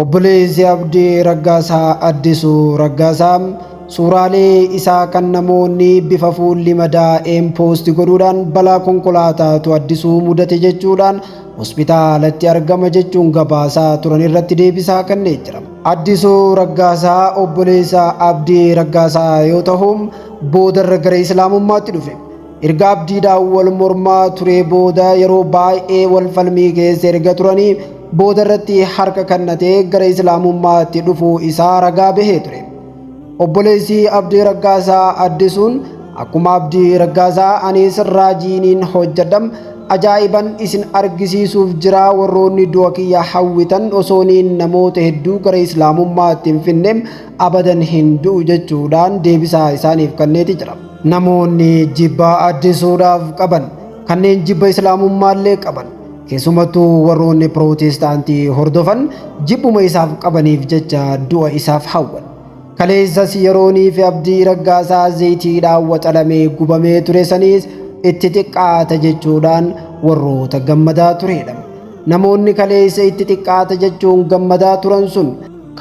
Obboleessi Abdii Raggaasaa Addisuu Raggaasaa suuraalee isaa kan namoonni bifa fuulli madaa'een poosti godhuudhaan balaa konkolaataatu Addisuu mudate jechuudhaan hospitaalatti argama jechuun gabaasaa turan irratti deebisaa kennee jira. Addisuu Raggaasaa obboleessa Abdii Raggaasaa yoo ta'u boodarra gara Islaamummaatti dhufe. Erga Abdiidhaan wal mormaa turee booda yeroo baay'ee wal falmii keessa erga turanii booda irratti harka kennatee gara Islaamummaatti dhufuu isaa ragaa bahee ture. Obboleessi Abdii Raggaasaa Addisuun akkuma Abdii Raggaasaa anis raajiiniin hojjedham ajaa'iban isin argisiisuuf jira warroonni du'a kiyya hawwitan osooniin namoota hedduu gara Islaamummaatti hin finne abadan hin du'u jechuudhaan deebisaa isaaniif kenneeti jira. Namoonni jibba Addisuudhaaf qaban kanneen jibba Islaamummaallee qaban keessumattuu warroonni Pirootestaantii hordofan jibbuma isaaf qabaniif jecha du'a isaaf hawwan. Kaleessas yeroonii fi Abdii Raggaasaa zayitiidhaan waxalamee gubamee ture saniis itti xiqqaata jechuudhaan warroota gammadaa turedha. Namoonni kaleessa itti xiqqaata jechuun gammadaa turan sun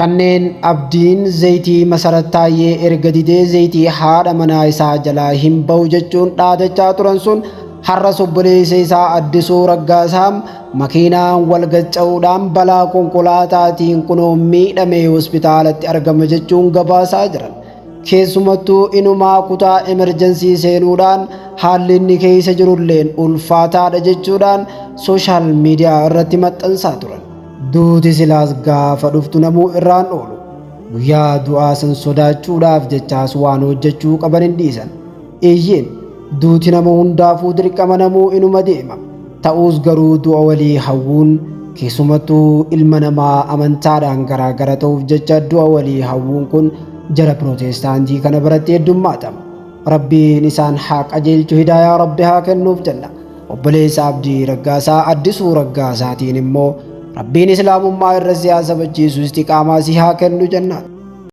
kanneen Abdiin zayitii Masarat Taayyee erga didee zayitii haadha manaa isaa jalaa hin bahu jechuun dhaadachaa turan sun har'as obboleessa isaa Addisuu Raggaasaa makiinaan wal gacca'uudhaan balaa konkolaataatiin kunoo miidhamee hospitaalatti argama jechuun gabaasaa jiran. Keessumattuu inumaa kutaa emerjensii seenuudhaan haalli inni keessa jirulleen ulfaataadha jechuudhaan sooshaal miidiyaa irratti maxxansaa turan. Duuti silaas gaafa dhuftu namuu irraan oolu. Guyyaa du'aa san sodaachuudhaaf jechaas waan hojjechuu qaban hin dhiisan. Eeyyeen duuti nama hundaafuu dirqama namuu inuma deema. Ta'us garuu du'a walii hawwuun keessumattuu ilma namaa amantaadhaan garaagara ta'uuf jecha du'a walii hawwuun kun jara Pirootestaantii kana biratti heddummaata. Rabbiin isaan haa qajeelchu hidaayaa Rabbi haa kennuuf jenna. Obboleessa Abdii Raggaasaa Addisuu Raggaasaatiin immoo Rabbiin Islaamummaa irra si haa sabachiisu istiqaamaa si haa kennu jenna.